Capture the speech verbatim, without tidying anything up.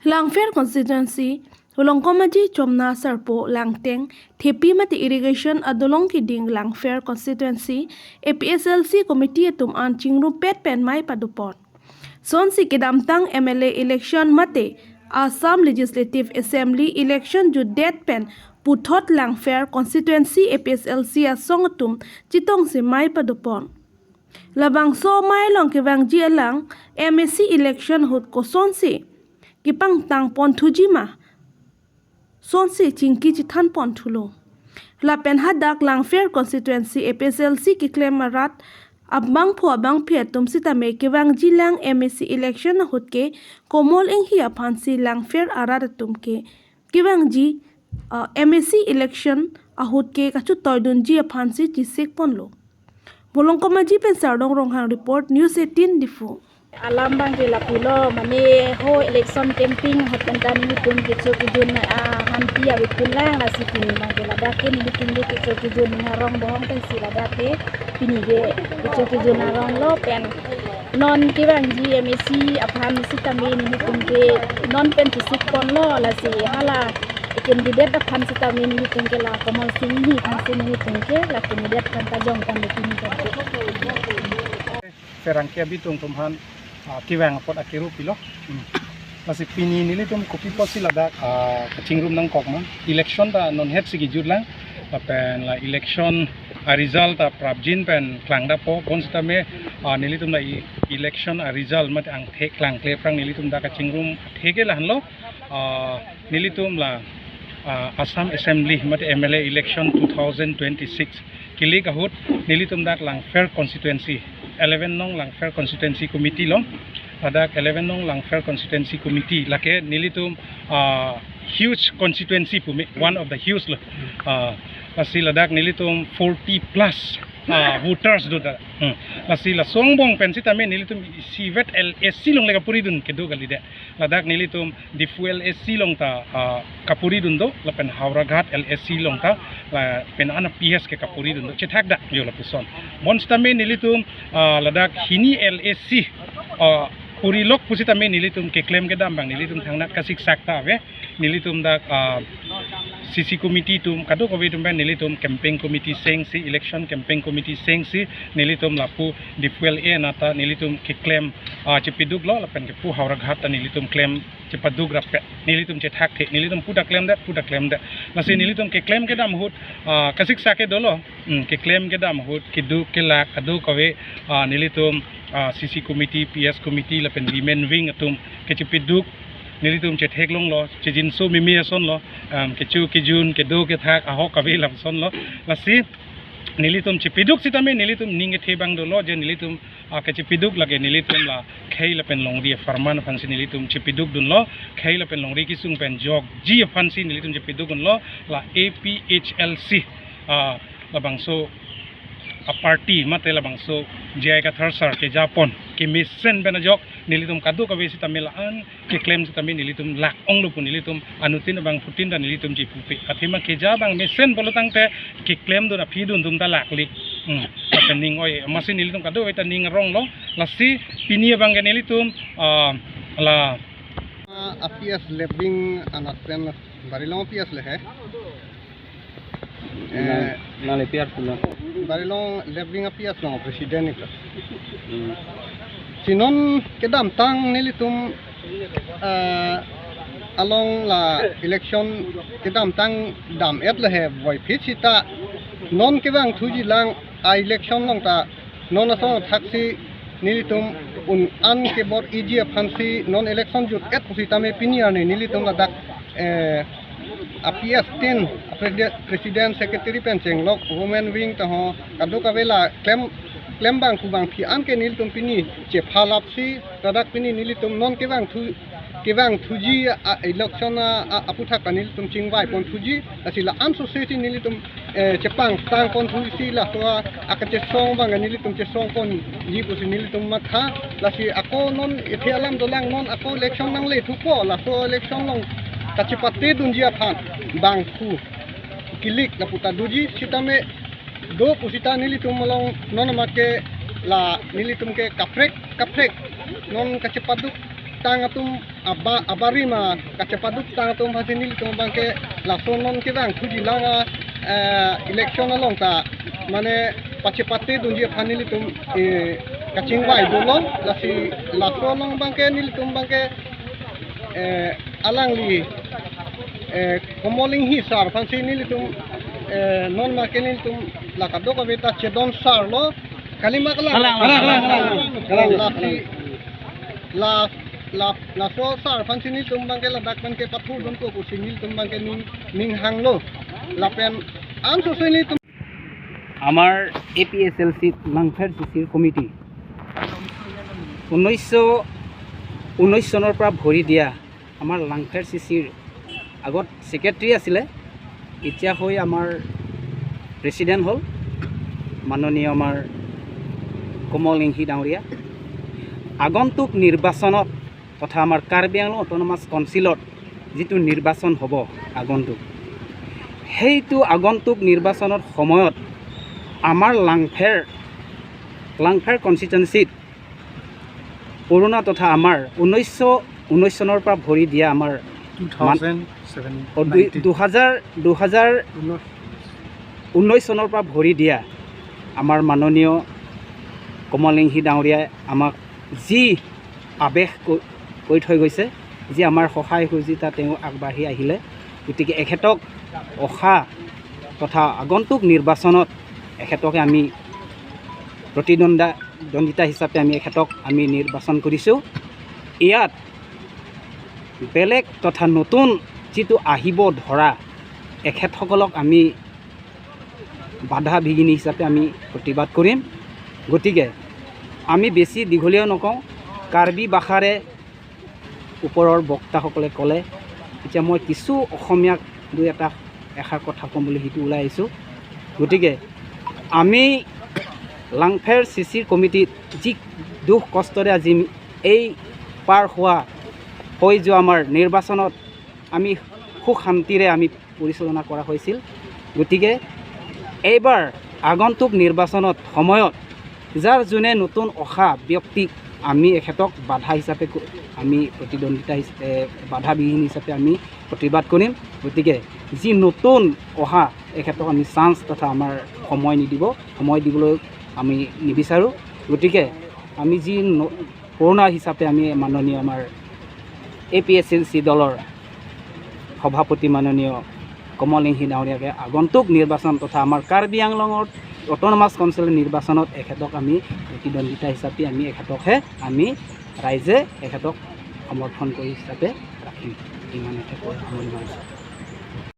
Langpher constituency, Volongkom Aji Chomna Sarpo Langteng Thepi mate irrigation adolong keding Langpher constituency A P H L C committee atum an chingrumpet pen mei padopon. Sonsi kedamtang M L A election mate Assam Legislative Assembly election jutdet pen puthot Langpher constituency A P H L C asong atum chetongsi mei padopon. Labangso mei along kevangji alang M A C election ahut kosonsi kepangtang pon thuji ma, sonsi chingki chethan pon thulo. Lapen hadak Langpher constituency A P H L C keklem arat abangphu abangphi atum sitame kevangji lang M A C election ahut ke Komol Enghi aphansi Langpher arat atum ke kevangji, ah, M A C election ahut ke kachetoidunji aphansi chesik ponlo. Volongkom Aji pen Sardong Ronghang report, News eighteen Diphu. Alam abang ke lapulo, mane ho election campaign ahut pen ta nelitum kecho kejun, ah, ahanti ave pon lang, lasi pini abang ke ladak ke nelitum ke kecho kejun arong bohong pensi ladak ke pini ke kecho kejun arong lo pen non kevangji M A C aphan sitame nelitum ke non pen chesik ponlo, lasi hala candidate aphan sitame nelitum ke la Komol Sing Enghi aphansi nelitum ke la candidate aphan ta jong ponlo pini ke. Pherangke abitung atum aphan, ah, kevang apot akiru pilo. Hmm. Lasi pini nelitum kopi apotsi ladak, ah, kachingrum nangkok ma. Election ta non hetsi kejut lang. Lapen la election a-result ta prapjin pen klangdappo. Bonsitame, ah, nelitum la e-, election a-result mate angthek klangkle aphrang nelitum dak kachingrum athe ke lahenlo. Ah, nelitum la, ah, Assam Assembly mate M L A election two thousand twenty-six kelik ahut nelitum dak Langpher constituency, eleven nong Langpher constituency committee lo. Ladak eleven nong Langpher constituency committee lake nelitum, ah, huge constituency pu me, one of the huge lo. Ah, lasi ladak nelitum forty plus, ah, voters do ta. Hmm. Lasi laso angbong pen sitame nelitum isivet L A C along le kapuridun kedo kalidet. Ladak nelitum Diphu L A C along ta, ah, kapuridun do, lapen Howraghat L A C along ta, lapen ana P S ke kapuridun do, chethak dak jo lapuson. Bonsitame nelitum, ah, ladak hini L A C, ah, purilok pusitame nelitum keklem kedam abang nelitum thangnat kasiksak ta ave, nelitum dak, ah, C C committee atum kadokave atum pen nelitum campaign committee sengsi, election campaign committee sengsi, nelitum lapu Diphu L A nata nelitum keklem, ah, chepiduklo, lapen kepu Howraghat ta nelitum klem chepaduk rapet. Nelitum chethak the, nelitum puta klemdet, puta klemdet. Lasi nelitum keklem kedam ahut, ah, kasiksak ke dolo. Hmm, keklem kedam ahut, keduk kelak, kadokave, ah, nelitum, ah, C C committee, P S committee, lapen women wing atum kechepiduk, nelitum chetheklonglo, chejinso mimi asonlo, um, kecho kejun, kedo kethak, ahok kave lam asonlo. Lasi nelitum chepiduk sitame, nelitum ning kethe abang dolo, je nelitum, ah, kechepiduk lake nelitum la khei lapen longri apharman aphansi nelitum chepidukdunlo, khei lapen longri kesung pen jokji aphansi nelitum chepidukdunlo, la A P H L C, ah, labangso a-party mate labangso J I Kathar sir kejapon kemesen pen ajok nelitum kadokave sitame la-an keklem sitame nelitum lak-onglo pu nelitum anuttin abangphutin ta nelitum chepupe. Athema keja abang mesen pulo tangte keklemdun aphidun atum ta lakli. Hmm. Lapen ning oi, amatsi nelitum kadokave ta ning aronglo. Lasi pini abang ke nelitum, ah, la, ah, a-P S Lebring anat pen Barilong a-P S le he. Eh, nang, nang le P R pulo. Barilong Lebring a-P S along president ito. Hmm. Si non kedamtang nelitum, eh, along la election kedamtang dam-et le he voiphit sita non kevang thuji lang a-election along ta non asong thaksi nelitum un-an kebor-iji aphansi non election jut-et pusitame pini arni nelitum ladak, eh, a-P S tin, presi-, president, secretary pen chenglok, women wing ta ho, kadokave la klem, klem abangphu abangphi an ke nelitum pini chephalapsi, ladak pini nelitum non kevang thu, kevang thuji a-election a, a, aputhak ta nelitum chingvai pon thuji, lasi la-an sose si nelitum, eh, chepangtang pon thusi laso a, akachesong abang nelitum chesong ponji pusi nelitum matha, lasi ako non ephi alam dolang non ako election nangle thupo, laso election along kachepatedunji aphan bangphu kilik lapu ta doji sitame do pusita nelitum along non make la nelitum ke kaprek kaprek non kachepaduk tang atum aba-, abarim a kachepaduk tang atum aphansi nelitum abangke laso non kevang thuji lang a, eh, election along ta mane pachepate dunji aphan nelitum, eh, kachingvai dolo. Lasi laso along abangke nelitum abangke, eh, alangli, eh, Komol Enghi sir aphansi nelitum, eh, non make nelitum la kadokave ta chedon sir lo. Kalima kalang. Kalang, kalang, kalang, kalang. Lasi la, la, laso sir aphansi nelitum abangke ladak abangke pathurdun ko pusi nelitum abangke ning, ning hanglo. Lapen ansosi nelitum আমাৰ A P H L চি ত লাংফেৰ চি চিৰ কমিটি ঊনৈছশ ঊনৈছ চনৰ পৰা ভৰি দিয়া আমাৰ লাংফেৰ চি চিৰ আগত ছেক্ৰেটাৰী আছিলে, এতিয়া হৈ আমাৰ প্ৰেচিডেণ্ট হ'ল মাননীয় আমাৰ কমল ইংহি ডাঙৰীয়া। আগন্তুক নিৰ্বাচনত তথা আমাৰ কাৰ্বি আংলং অট'নমাছ কাউন্সিলত যিটো নিৰ্বাচন হ'ব আগন্তুক, সেইটো আগন্তুক নিৰ্বাচনৰ সময়ত আমাৰ লাংফেৰ, লাংফেৰ কনষ্টিটুৱেঞ্চিত পুৰণা তথা আমাৰ ঊনৈছশ ঊনৈছ চনৰ পৰা ভৰি দিয়া আমাৰ টু থাউজেণ্ড ছেভেন অ, দুই, নাইনটিন। দুহাজাৰ, দুহাজাৰ ঊনৈছ। ঊনৈছ চনৰ পৰা ভৰি দিয়া আমাৰ মাননীয় কমল ইংহি ডাঙৰীয়াই আমাক যি আৱেশ ক-, কৰি থৈ গৈছে, যি আমাৰ সহায় সহযোগিতা তেওঁ আগবাঢ়ি আহিলে, গতিকে এখেতক অহা তথা আগন্তুক নিৰ্বাচনত এখেতকে আমি প্ৰতিদ্বন্দ্বা-, দ্বন্দ্বিতা হিচাপে আমি এখেতক আমি নিৰ্বাচন কৰিছোঁ। ইয়াত বেলেগ তথা নতুন যিটো আহিব ধৰা এখেতসকলক আমি বাধা বিঘিনি হিচাপে আমি প্ৰতিবাদ কৰিম। গতিকে আমি বেছি দীঘলীয়া নকওঁ, কাৰ্বি ভাষাৰে ওপৰৰ বক্তাসকলে ক'লে, এতিয়া মই কিছু অসমীয়াত দুই এটা এষাৰ কথা ক'ম বুলি সেইটো ওলাই আহিছোঁ। গতিকে আমি লাংফেৰ চি চিৰ কমিটিত যি দুখ কষ্টৰে আজি এই পাৰ হোৱা, হৈ যোৱা আমাৰ নিৰ্বাচনত আমি সুখ শান্তিৰে আমি পৰিচালনা কৰা হৈছিল। গতিকে এইবাৰ আগন্তুক নিৰ্বাচনত সময়ত যাৰ যোনে নতুন অহা ব্যক্তিক আমি এখেতক বাধা হিচাপে ক-, আমি প্ৰতিদ্বন্দ্বিতা হিচ-, এ, বাধা বিঘিনি হিচাপে আমি প্ৰতিবাদ কৰিম। গতিকে যি নতুন অহা এখেতক আমি চান্স তথা আমাৰ সময় নিদিব, সময় দিবলৈ আমি নিবিচাৰোঁ। গতিকে আমি যি ন-, পুৰণা হিচাপে আমি মাননীয় আমাৰ এ পি এইচ এল চি দলৰ সভাপতি মাননীয় কমল ইংহি ডাঙৰীয়াকে আগন্তুক নিৰ্বাচন তথা আমাৰ কাৰ্বি আংলঙৰ অট'নমাছ কাউন্সিল নিৰ্বাচনত এখেতক আমি প্ৰতিদ্বন্দ্বিতা হিচাপে আমি এখেতকহে আমি ৰাইজে এখেতক সমৰ্থন কৰি হিচাপে ৰাখিম। ইমানতে কৈ সামৰণি মাৰিছোঁ।